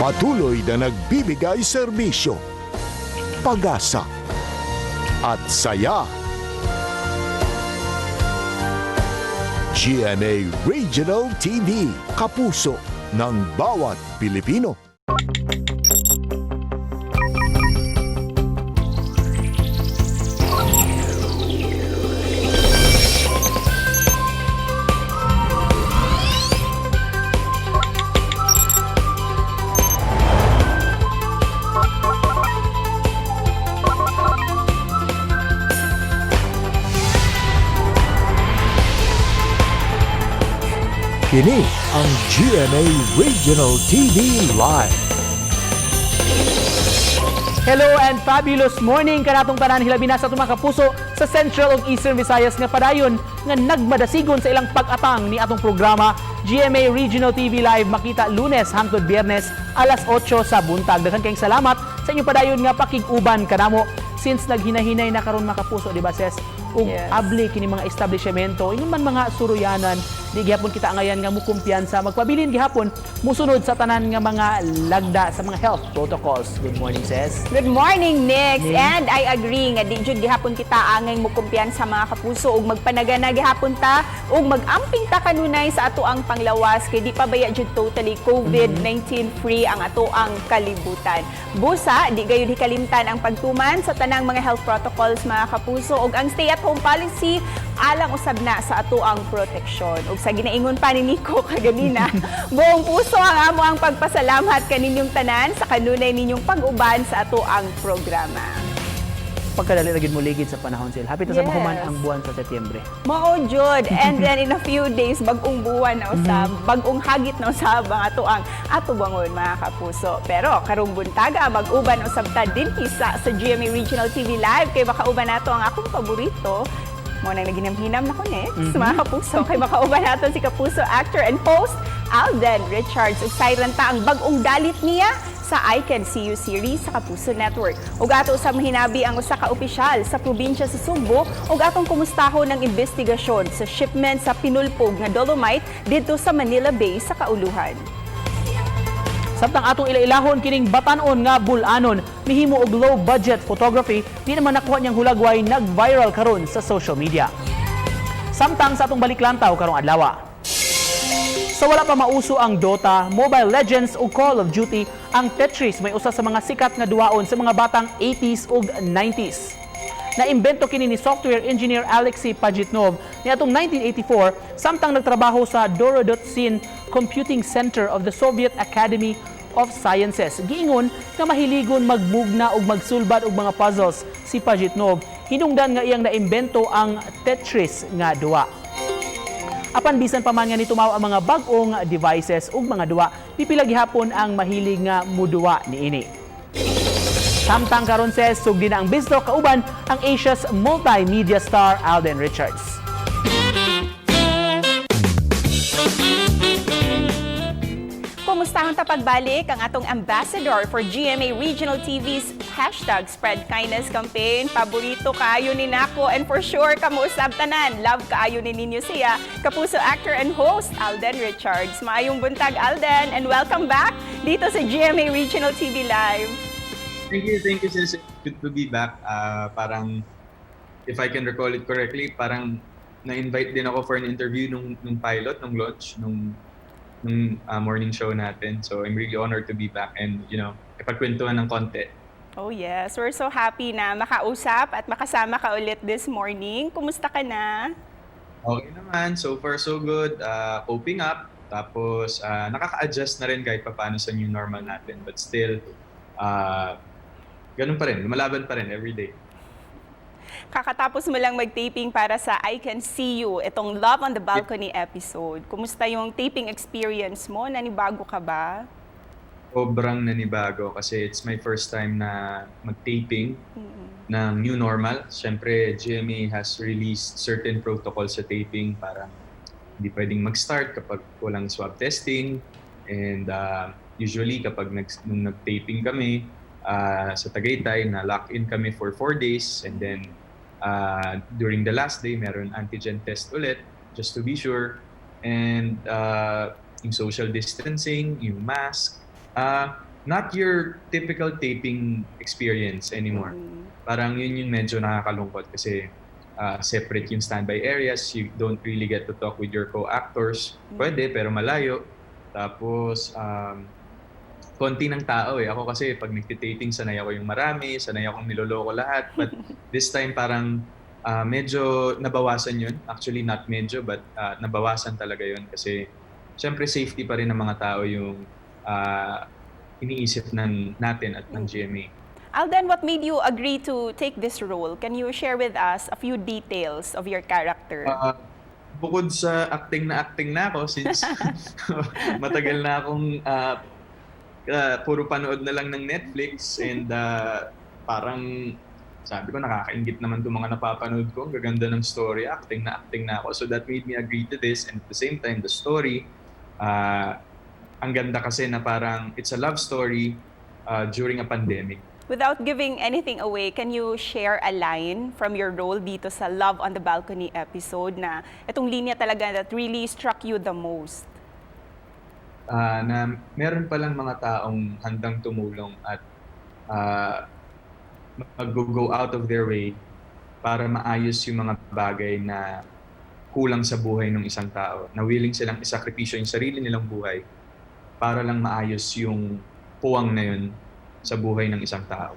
Patuloy na nagbibigay serbisyo, pag-asa at saya. GMA Regional TV, kapuso ng bawat Pilipino. Kini ang GMA Regional TV Live. Hello and fabulous morning kanatong tanan, hilabi na sa atong mga kapuso sa Central ug Eastern Visayas nga padayon nga nagmadasigon sa ilang pag-atang ni atong programa GMA Regional TV Live, makita Lunes hangtod Biyernes, alas 8 sa buntag. Daghan kayong salamat sa inyong padayon nga pakig-uban kanamo since naghinahinay na karon, mga kapuso, di ba, ses? Ug abli kini mga establishmento, ingon man mga suruyanan, di gihapon kita ngayan nga mukumpiyansa, magpabilin gihapon musunod sa tanan nga mga lagda sa mga health protocols. Good morning, ses. Good morning, Nix. Ning. And I agree nga di jud gihapon kita angay mukumpiyansa, mga kapuso, ug magpanagana gihapon ta ug mag-amping ta kanunay sa ato ang panglawas kay di pa baya jud totally COVID-19 free ang ato ang kalibutan. Busa, di gayud hikalimtan ang pagtuman sa tanang mga health protocols, mga kapuso, ug ang stay at home policy alang usab na sa ato ang proteksyon. Ug sa ginaingon pa ni Nico kaganina, buong puso ang amo ang pagpasalamat kaninyong tanan sa kanunay ninyong pag-uban sa ato ang programa. Pagkadali ra gyud mo ligid sa panahon sila. Hapit na sa mahuman ang buwan sa Setyembre. Mao jud. And then in a few days, bag-ong buwan na usab, bag-ong hagit na usab ang ato ang atubangon, mga kapuso. Pero karong buntaga, mag-uban usab ta dinhi sa GMA Regional TV Live kay makauban nato ang akong paborito. Mo nang naginamhinam na ko next, mga kapuso, kay makauban nato si kapuso actor and host Alden Richards. Ug sayran ta ang bag-ong dalit niya sa I Can See You series sa Kapuso Network. Ug ato sa mahinabi ang usa ka opisyal sa probinsya sa Sugbo ug atong kumustahon ang investigasyon sa shipment sa pinulpog nga dolomite didto sa Manila Bay sa Kauluhan. Samtang atong ilailahon kining batanon nga bulanon, mihimo og low budget photography, di naman nakuha niyang hulagway, nag-viral karon sa social media. Samtang sa atong baliklantaw karong adlaw. Sa wala pa mauso ang Dota, Mobile Legends ug Call of Duty, ang Tetris may usa sa mga sikat nga duwaon sa mga batang 80s ug 90s. Naimbento kini ni software engineer Alexei Pajitnov niadtong 1984 samtang nagtrabaho sa Dorodotsin Computing Center of the Soviet Academy of Sciences. Giingon nga mahiligon magmugna ug magsulbad og mga puzzles si Pajitnov, hinungdan nga iyang naimbento ang Tetris nga duwa. Apan bisan pa man nga nitumaw ang mga bag-ong devices ug mga duwa, pipila gihapon ang mahilig nga muduwa niini. Samtang karon, ses, sugdi na ang Biztalk kauban ang Asia's multimedia star Alden Richards. Kumustahon ta pagbalik ang atong ambassador for GMA Regional TV's #SpreadKindness campaign. Paborito kaayo ni nako and for sure kamo usab tanan. Love kaayo ni ninyo siya. Kapuso actor and host Alden Richards. Maayong buntag, Alden, and welcome back dito sa GMA Regional TV Live. Thank you, sis. Good to be back. Parang, if I can recall it correctly, parang na-invite din ako for an interview nung pilot, nung launch, nung morning show natin. So I'm really honored to be back and ipagkwentuhan ng konti. Oh yes, we're so happy na makausap at makasama ka ulit this morning. Kumusta ka na? Okay naman, so far so good. Coping up. Tapos, nakaka-adjust na rin kahit papaano sa new normal natin. But still, ganun pa rin. Lumalaban pa rin every day. Kakatapos mo lang mag-taping para sa I Can See You, itong Love on the Balcony episode. Kumusta yung taping experience mo? Nanibago ka ba? Sobrang nanibago kasi it's my first time na mag-taping ng new normal. Siyempre, GMA has released certain protocols sa taping. Parang hindi pwedeng mag-start kapag walang swab testing. And usually, kapag nung nag-taping kami sa Tagaytay, na lock-in kami for 4 days. And then, during the last day, meron antigen test ulit just to be sure. And yung social distancing, yung mask. Not your typical taping experience anymore. Parang yun yung medyo nakakalungkot kasi separate yung standby areas. You don't really get to talk with your co-actors. Pwede, pero malayo. Tapos, konti ng tao eh. Ako kasi pag nagtitaping, sanay ako yung marami, sanay akong niloloko lahat. But this time parang medyo nabawasan yun. Actually, not medyo, but nabawasan talaga yun kasi syempre safety pa rin ng mga tao yung iniisip ng natin at ng GMA. Alden, what made you agree to take this role? Can you share with us a few details of your character? Bukod sa acting na ako since matagal na akong puro panood na lang ng Netflix and parang sabi ko, nakakaingit naman itong mga napapanood ko. Ang gaganda ng story, acting na ako. So that made me agree to this, and at the same time, the story, ang ganda kasi na parang it's a love story during a pandemic. Without giving anything away, can you share a line from your role dito sa Love on the Balcony episode na itong linya talaga that really struck you the most? Na meron palang mga taong handang tumulong at mag-go out of their way para maayos yung mga bagay na kulang sa buhay ng isang tao. Na willing silang isakripisyo yung sarili nilang buhay para lang maayos yung puwang na yun sa buhay ng isang tao.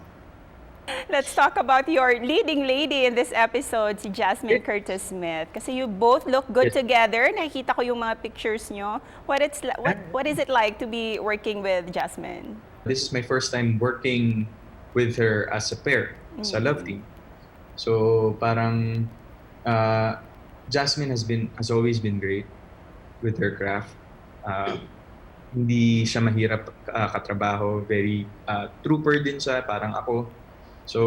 Let's talk about your leading lady in this episode, si Jasmine Curtis Smith. Kasi you both look good together. Nakikita ko yung mga pictures nyo. What is it like to be working with Jasmine? This is my first time working with her as a pair sa love team. So parang Jasmine has always been great with her craft. Hindi siya mahirap katrabaho, very trooper din siya, parang ako. So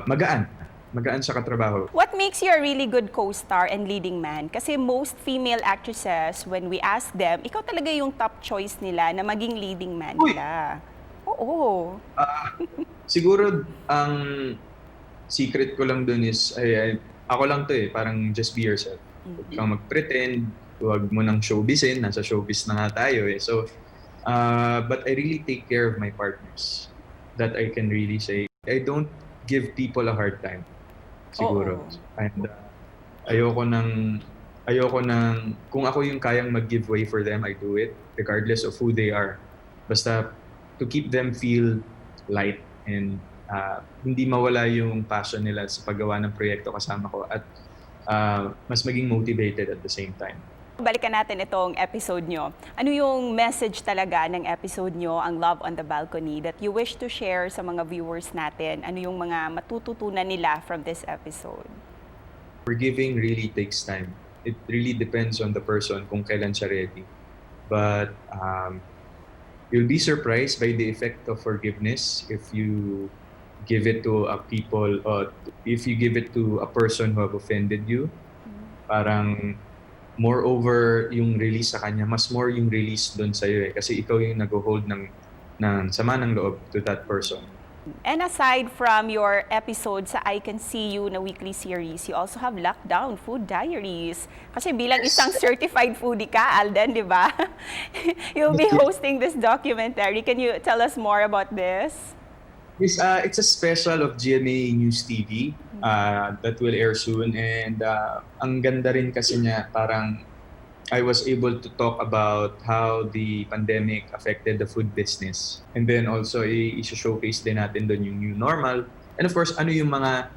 magaan, magaan siya katrabaho. What makes you a really good co-star and leading man? Kasi most female actresses, when we ask them, ikaw talaga yung top choice nila na maging leading man Uy! Nila. Oo. Siguro ang secret ko lang dun is ay, ako lang to eh, parang just be yourself. Huwag kang mag-pretend, huwag mo nang showbizin, nasa showbiz na nga tayo eh. So, but I really take care of my partners. That I can really say. I don't give people a hard time. Siguro. And ayoko ng, kung ako yung kayang mag-give way for them, I do it, regardless of who they are. Basta to keep them feel light and hindi mawala yung passion nila sa paggawa ng proyekto kasama ko at mas maging motivated at the same time. Balikan natin itong episode nyo. Ano yung message talaga ng episode nyo, ang Love on the Balcony, that you wish to share sa mga viewers natin? Ano yung mga matututunan nila from this episode? Forgiving really takes time. It really depends on the person kung kailan siya ready. But you'll be surprised by the effect of forgiveness if you give it to a people, if you give it to a person who have offended you. Parang moreover yung release sa kanya, mas more yung release doon sa'yo eh. Kasi ikaw yung nag-hold ng sama ng loob to that person. And aside from your episode sa I Can See You na weekly series, you also have Lockdown Food Diaries. Kasi bilang isang certified foodie ka, Alden, di ba? You'll be hosting this documentary. Can you tell us more about this? Yes, it's a special of GMA News TV that will air soon. And ang ganda rin kasi niya, parang I was able to talk about how the pandemic affected the food business. And then also, i-showcase din natin doon yung new normal. And of course, ano yung mga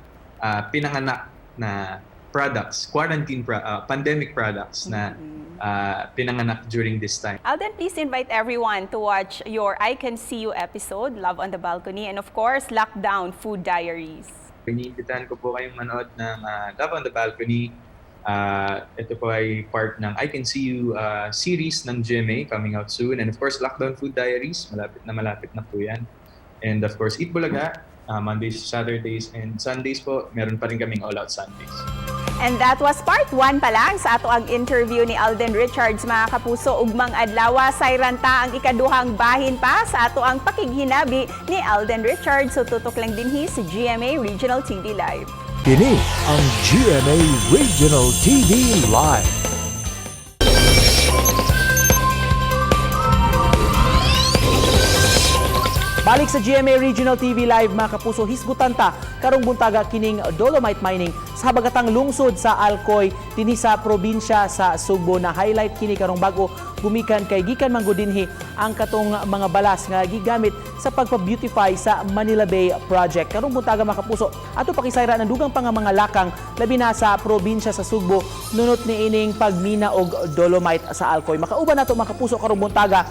pinanganak na products, pandemic products na pinanganak during this time. Alden, please invite everyone to watch your I Can See You episode, Love on the Balcony, and of course, Lockdown Food Diaries. Iniimbitahan ko po kayong manood ng Love on the Balcony. Ito po ay part ng I Can See You series ng GMA coming out soon. And of course, Lockdown Food Diaries. Malapit na po yan. And of course, Eat Bulaga, Mondays, Saturdays, and Sundays po. Meron pa rin kaming All Out Sundays. And that was part 1 pa lang sa atoang interview ni Alden Richards, mga kapuso. Ugmang adlaw, sayran ta ang ikaduhang bahin pa sa atoang pakighinabi ni Alden Richards. So tutok lang dinhi sa GMA Regional TV Live. Kini ang GMA Regional TV Live. Balik sa GMA Regional TV Live, mga kapuso, hisgutan ta karong buntaga kining dolomite mining sa habagatang lungsod sa Alcoy dinhi sa probinsya sa Sugbo. Na highlight kini karong bag-o gumikan kay gikan man gud dinhi ang katong mga balas nga gigamit sa pagpa-beautify sa Manila Bay Project. Karong buntaga, mga kapuso, ato pakisayra ng dugang pa nga mga lakang, labi na sa probinsya sa Sugbo, nunot niining pagmina og dolomite sa Alcoy. Makauban nato, mga kapuso, karong buntaga,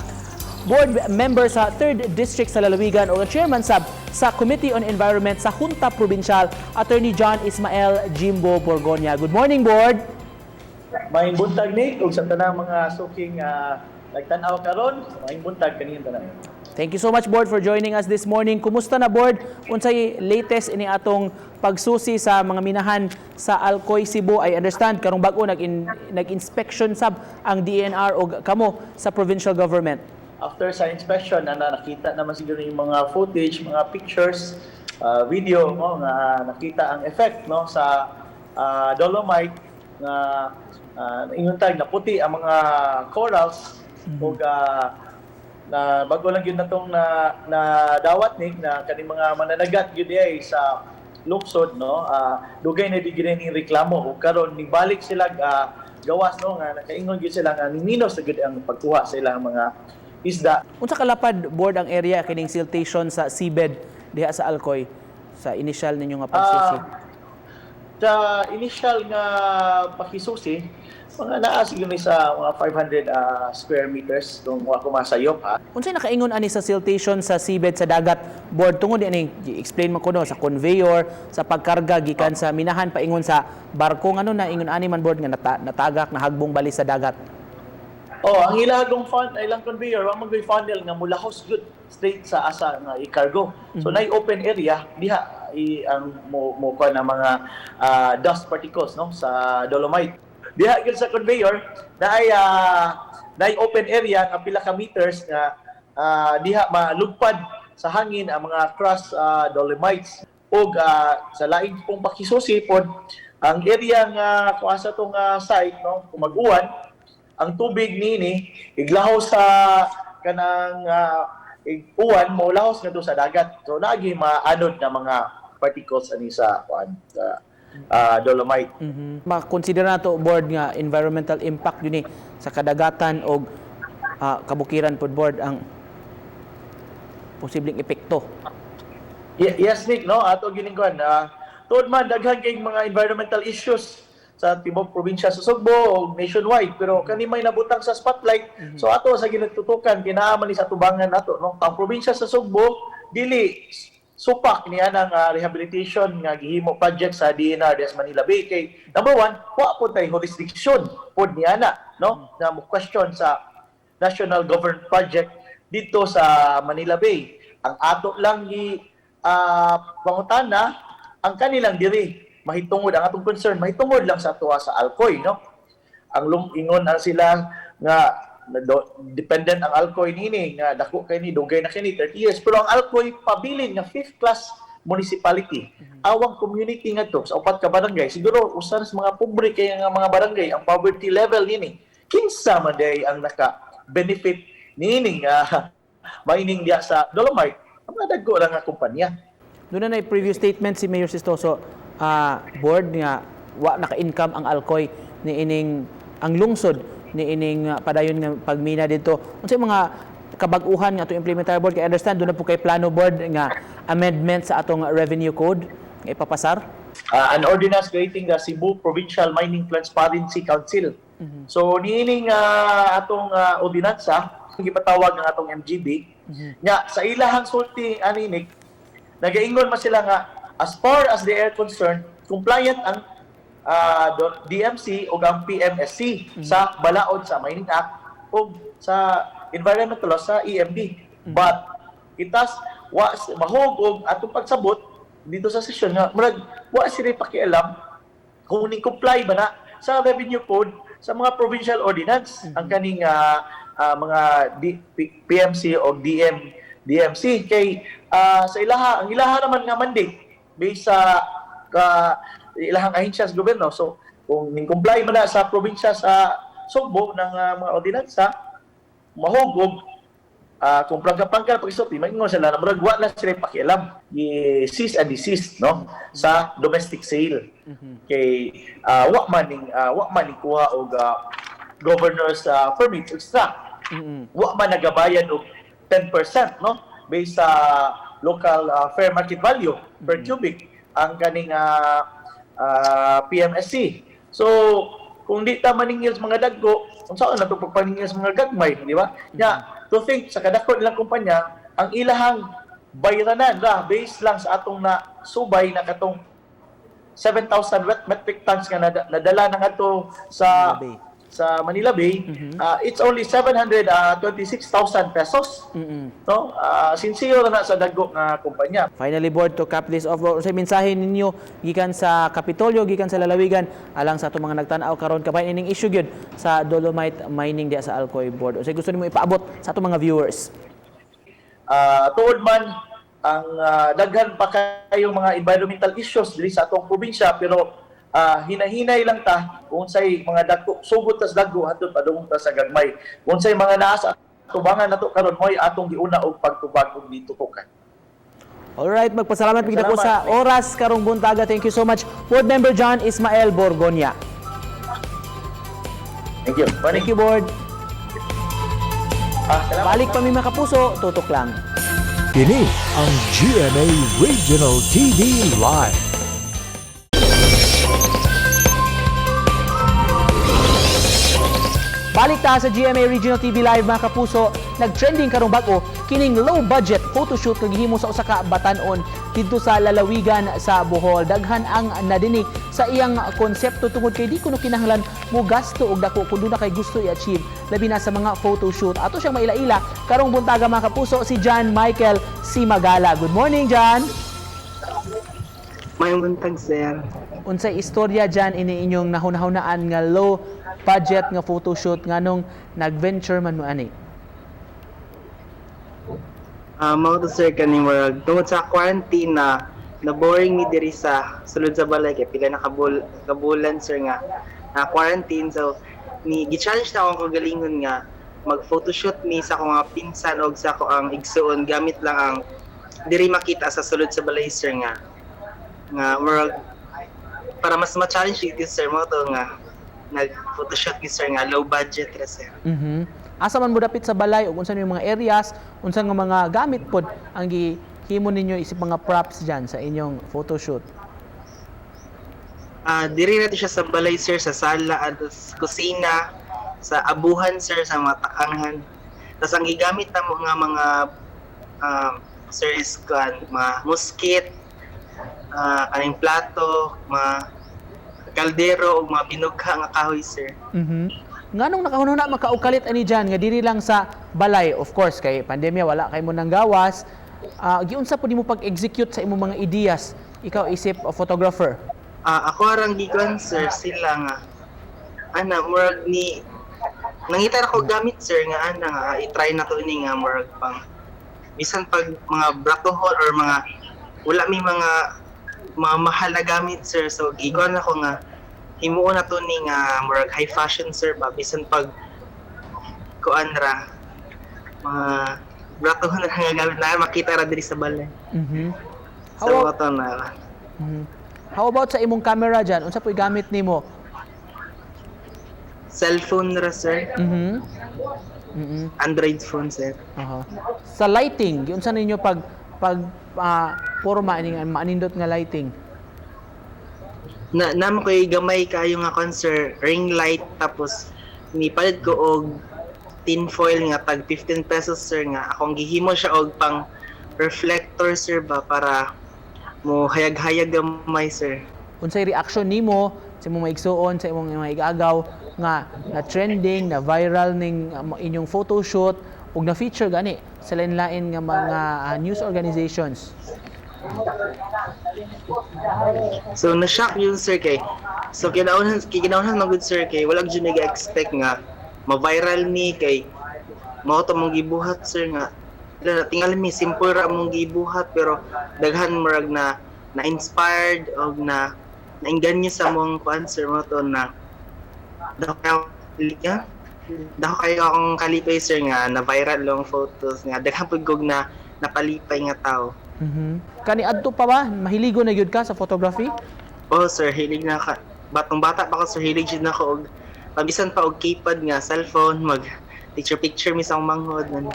board member sa 3rd District sa Lalawigan o chairman sab sa Committee on Environment sa Junta Provincial, Attorney John Ismael Jimbo Borgonia. Good morning, board. Maayong buntag, Nick, ug sa tanang mga suking nagtan-aw karon, maayong buntag kaninyong tanan. Thank you so much, board, for joining us this morning. Kumusta na, board? Unsay latest ini atong pagsusi sa mga minahan sa Alcoy, Cebu? I understand karong bag-o nag-inspection sab ang DENR og kamo sa provincial government. After sa inspection, na nakita naman siguro yung mga footage, mga pictures, video mo nga nakita ang effect, no, sa dolomite nga ingon tag na puti ang mga corals ug na bago lang gyud natong na na dawat ni na kaning mga mananagat gyud ay sa lungsod, no, dugay na di gyud ning reklamo ug karon nibalik sila gawas, no, nga nakaingon gyud sila nga niminos na gyud ang pagkuha sa ilang mga isda. Unsa kalapad, board, ang area kining siltation sa seabed diha sa Alcoy sa initial ninyo nga pagsusi? Sa initial nga pakisusi, mga naa siguro ni sa mga 500 square meters kung wa ko masayop ha. Unsay nakaingon ani sa siltation sa seabed sa dagat, board, tungod ani explain man kuno sa conveyor sa pagkarga gikan sa minahan paingon sa barko, ngano na ingon ani man, board, nga natagak, nahagbong bali sa dagat? Oh, ang ilahagong fun ilang conveyor wa man funnel nga mulahos gyud straight sa asa nga i-cargo. So nay open area diha i ang mo mo kuha ng mga dust particles, no, sa dolomite. Diha gyud sa conveyor naay naay open area nga pila ka meters nga diha malugpad sa hangin ang mga crushed dolomites ug sa laing pong pakisusi pod ang area nga kuha sa tong site, no, kung mag-uwan ang tubig nini iglaho sa kanang uwan molahos ngadto sa dagat, so lagi maanod na mga particles ani sa kuan sa dolomite. Makonsider nato, board, nga environmental impact yun eh, sa kadagatan og kabukiran pod, board, ang posibleng epekto. Yes, Nick, no, ato gining kuan tuod man daghan kay mga environmental issues sa tibuok probinsya sa Sugbo o nationwide, pero kani may nabutang sa spotlight, so ato sa ginatutukan kinaaman ni sa tubangan nato, no. Ang probinsya sa Sugbo dili supak niya ng rehabilitation nga gihimo project sa DENR des Manila Bay kay number one, wa pod tay jurisdiction pod niya na, no, na mo question sa national government project dito sa Manila Bay. Ang ato lang gi pangutana ang kanilang diri mahitungod, ang atong concern mahitungod lang sa tuwa sa Alcoy, no. Ang ingon ang sila nga dependent ang Alcoy nini nga dako kay ni dugay na kini 30 years, pero ang Alcoy pabilin nga fifth class municipality. Awang community nga to sa upat ka barangay siguro usa sa mga pobre kay nga mga barangay ang poverty level nini. Kinsa man day ang naka benefit niini nga mining diya sa dolomite? Ang mga dagko ra nga kumpanya. Doon na previous statement si Mayor Sistoso, board, nga wa naka-income ang Alcoy ni ining ang lungsod ni ining padayon nga pagmina dito. Unsay mga kabag-uhan nga atong implementar, board, kay understand doon na po kay plano, board, nga amendment sa atong revenue code nga ipapasar? An ordinance creating the Cebu Provincial Mining Transparency Council. So niining atong ordinansa gipatawag ang atong MGB nga sa ilahang sulti ani, Nick, nagaingon man sila nga as far as they are concerned, compliant ang DMC o ang PMSC sa balaod sa Mining Act o sa environmental law sa EMB. But itas wa mahog og atong pagsabot dito sa session nga murag wa sila pakialam kung ni comply ba na sa revenue code, sa mga provincial ordinance ang kaning mga PMC o DMC kay sa ilaha, ang ilaha naman nga mandate based sa ka ilahang ahensya sa gobyerno. So kung ning comply man na sa probinsya sa Sugbo ng mga ordinansa, mahugog. Kung prangka-prangka na pag-isulti, maingon sila na murag wa na sila pakialam. I-cease and desist, no, sa domestic sale. Kay wa man ning kuha og governor's permit to extract. Wa man nagabayad og 10%, no, based sa local fair market value per cubic ang kaning PMSC. So kung di ta maningil sa mga dagko, unsaon na to pagpaningil sa mga gagmay, di ba? Nya, to think sa kadako nilang kumpanya, ang ilahang bayranan ra based lang sa atong na subay na katong 7,000 wet metric tons nga nadala na ngadto sa Manila Bay. Sa Manila Bay, it's only 726,000 pesos. No? Sincere na sa dagko nga kumpanya. Finally, board, to cap this off, unsay mensahe ninyo gikan sa Kapitolyo, gikan sa lalawigan alang sa atong mga nagtan-aw karon kabahin ining issue gyud sa dolomite mining diha sa Alcoy, board? Unsay gusto nimo ipaabot sa atong mga viewers? Tuod man ang daghan pa kayong mga environmental issues diri sa atong probinsya, pero hinahinay lang ta kung unsay mga dagko, sugod tas dagko hantod padung ta sa gagmay. Kung unsay mga naa sa tubangan nato karon, mo'y atong giuna og pagtubag ug gitutukan. Alright, magpasalamat bigla ko sa Salamat. Oras karong buntaga. Thank you so much, Board Member John Ismael Borgonia. Thank you. Thank you, board. Salamat. Balik pa mi, mga kapuso, tutok lang. Kini ang GMA Regional TV Live. Balik ta sa GMA Regional TV Live, mga kapuso, nag-trending karong bag-o kining low budget photoshoot nga gihimo sa usa ka batan-on didto sa lalawigan sa Bohol. Daghan ang nadinig sa iyang konsepto tungod kay di kuno kinahanglan mo gasto og dako kun duna kay gusto i-achieve, labi na sa mga photoshoot. Ato siyang maila-ila karong buntaga, mga kapuso, si John Michael Simagala. Good morning, John. Maayong buntag, sir. Unsay istorya dyan ini inyong nahunahunaan nga low budget nga photoshoot, nganong nag-venture man mo ani? Mao to, sir, kaning murag tungod sa quarantine na na boring ni diri sa sulod sa balay kay pila na kabulan, sir, nga na quarantine, so ni gi-challenge na akong kagalingon nga mag photoshoot ni sa akong mga pinsan og sa ako ang igsuon gamit lang ang diri makita sa sulod sa balay, sir, nga nga murag para mas ma-challenge dito, sir. Mao to nga nag photoshoot ni, sir, nga low budget ra, sir. Asa man mo dapit sa balay ug unsa yung mga areas, unsa nga mga gamit pod ang gihimo ninyo isip mga props diyan sa inyong photoshoot? Diri na to siya sa balay, sir, sa sala at sa kusina, sa abuhan, sir, sa mga takanghan. Tapos ang gigamit na mga sir is kuan, mga muskit, kaning plato, mga kaldero ug mga binugha nga kahoy, sir. Nganong nakahunahuna makaukalit ani diyan nga diri lang sa balay? Of course, kay pandemya, wala kay mo nang gawas. Giunsa pud nimo pag-execute sa imong mga ideas, ikaw isip a photographer? Ako arang gikuan, sir, sila nga ana murag ni nangita ra ko gamit, sir, nga ana nga i-try na to ni nga murag pang bisan pag mga bratohon or mga wala may mga mahal na gamit, sir, so gikuan ako nga himuon na to ni nga murag high fashion, sir, ba bisan pag kuan ra mga bratohon ra nga gamit na makita ra diri sa balay. So to na. How about sa imong camera dyan? Unsa po'y gamit nimo? Cellphone ra, sir. Android phone, sir. Aha. Sa lighting, giunsa ninyo pag pag porma ining maanindot nga lighting? Na namo koy gamay kayo nga kon, sir, ring light, tapos nipalit ko og tin foil nga tag 15 pesos, sir, nga akong gihimo siya og pang reflector, sir, ba para mo hayag-hayag gamay, sir. Unsay reaction nimo sa imong maigsuon, sa imong mga igagaw nga na trending, na viral ning inyong photoshoot ug na feature gani sa lain-lain nga mga news organizations? So na-shock yun, sir, kay so kinaunan man gud, sir, kay wala jud nag-expect nga ma-viral ni kay mao to mong gibuhat, sir, nga tingali mi simple ra mong gibuhat pero daghan murag na na-inspired og na nainganyo sa mong kuan, sir. Mao to na daw ya. Dako kayo akong kalipay, sir, nga na viral lang photos nga daghan pud kog na napalipay nga tao. Kani adto pa ba mahiligo na gyud ka sa photography? Oh sir, hilig na ka. Batong bata pa ko, sir, hilig jud na ko og pabisan pa og keypad nga cellphone, mag picture picture mi sa akong manghod ano.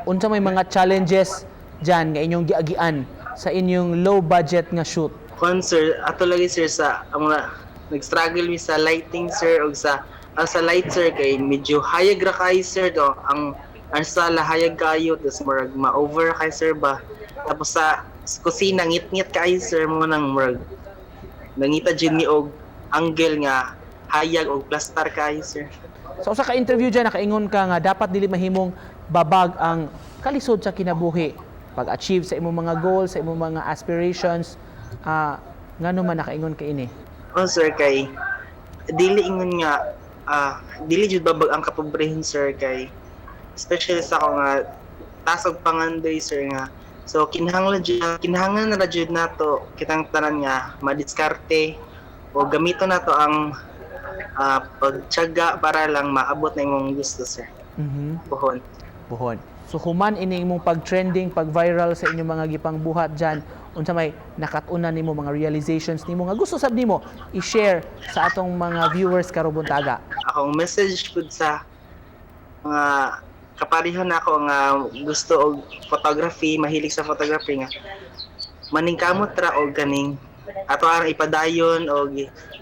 Unsa may mga challenges dyan nga inyong giagian sa inyong low budget nga shoot? Kon sir, ato lagi sir sa ang mga nag-struggle mi sa lighting, sir, og sa light, sir, kay medyo hayag ra kay sir do ang sala, hayag kayo, tapos murag ma-over kay sir ba, tapos sa kusina ngit-ngit kay sir mo nang murag nangita jud mi og angle nga hayag og plastar kay sir. Sa usa ka interview dyan, nakaingon ka nga dapat dili mahimong babag ang kalisod sa kinabuhi pag-achieve sa imong mga goals, sa imong mga aspirations. Ngano man nakaingon ka ini? Oh sir, kay dili ingon nga dili jud babag ang kapobrehon, sir, kay especially sa ako nga tasog pangandoy, sir, nga so kinahanglan na ra jud nato kitang tanan nga madiskarte o gamiton nato ang pagtiyaga para lang maabot na imong gusto, sir. Pohon. Buhon. So human ini imong pag-trending, pag-viral sa inyong mga gipangbuhat dyan, unsa may nakat-unan nimo, mga realizations nimo nga gusto sab nimo i-share sa atong mga viewers karong buntaga? Akong message pud sa mga kapareho na ako nga gusto og photography, mahilig sa photography, nga maningkamot ra og ganing ato ang ipadayon og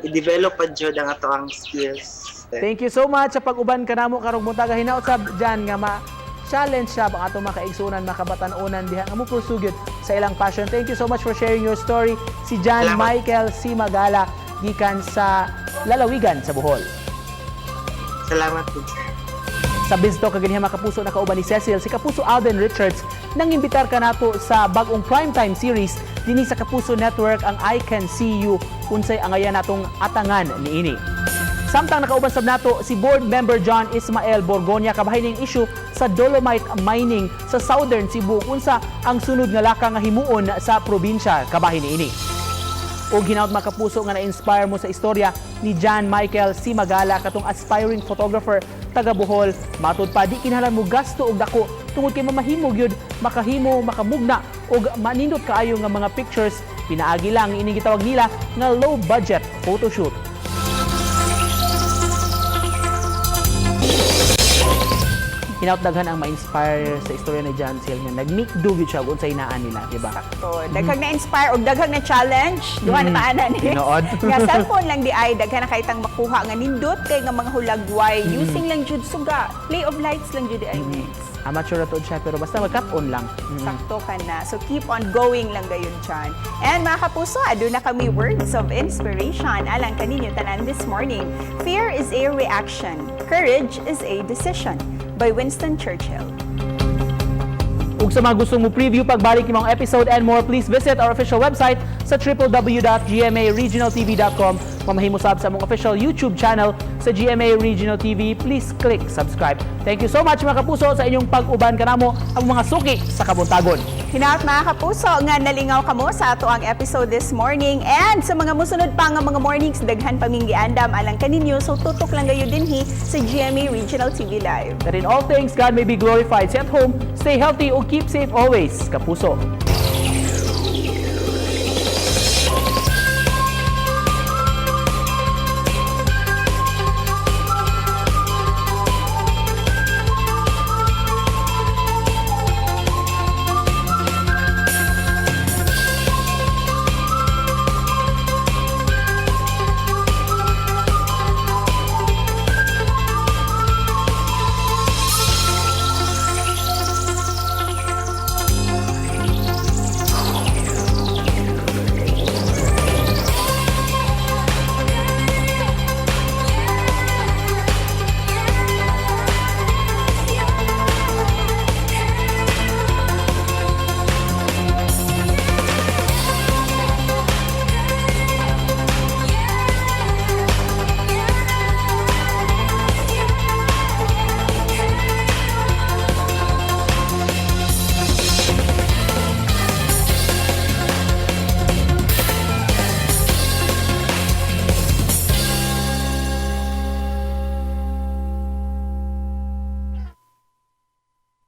i-develop pa jud ang ato ang skills. Thank you so much sa pag-uban kanamo karong buntaga. Hinaot sab dyan nga ma challenge siya ang atong mga kaigsunan, mga kabatan-onan diha nga mo pursue gyud sa ilang passion. Thank you so much for sharing your story. Si John Salamat. Michael Simagala gikan sa lalawigan sa Bohol. Salamat pud, sir. Sa Biztalk kaganiha, mga kapuso, nakauban ni Cecil, si Kapuso Alden Richards nang imbitar kanato sa bagong primetime series dinhi sa Kapuso Network, ang I Can See You, unsay angayan natong atangan niini. Samtang nakauban sab nato si board member John Ismael Borgonia kabahin ning issue sa dolomite mining sa Southern Cebu, unsa ang sunod nga laka nga himuon sa probinsya kabahin niini. O hinaot, mga kapuso, nga na-inspire mo sa istorya ni John Michael Simagala, katong aspiring photographer taga Bohol. Matud pa, di kinahanglan mo gasto og dako tungod kay mamahimo gyud makahimo, makamugna og manindot kaayo nga mga pictures pinaagi lang ining gitawag nila nga low budget photoshoot. Hinaot daghan ang ma-inspire sa istorya ni John Seal nga nag-make do gyud siya kung unsay naa nila, di ba? Sakto. Daghang na-inspire og daghang na-challenge. Duha na taana ni. Tinuod. Nga cellphone lang di ay daghan na kaytang makuha nga nindot kay nga mga hulagway using lang jud suga. Play of lights lang jud di ay, mix. Amateur ra tuod siya pero basta mag-cut on lang. Sakto ka na. So keep on going lang gayon dyan. And mga kapuso, aduna kami words of inspiration alang kaninyo tanan this morning. "Fear is a reaction. Courage is a decision." By Winston Churchill. Ug sa mga gustong mo preview pagbalik ng mga episode and more, please visit our official website sa www.gmaregionaltv.com. Mamahimo sab sa among official YouTube channel sa GMA Regional TV. Please click subscribe. Thank you so much, mga kapuso, sa inyong pag-uban kanamo, ang mga suki sa kabuntagon. Hinaot, mga kapuso, nga nalingaw kamo sa ato ang episode this morning and sa mga musunod pa nga mga mornings, daghan pa ming giandam alang kaninyo, so tutok lang gayo dinhi sa GMA Regional TV Live. That in all things God may be glorified. Stay at home, stay healthy, ug keep safe always. Kapuso.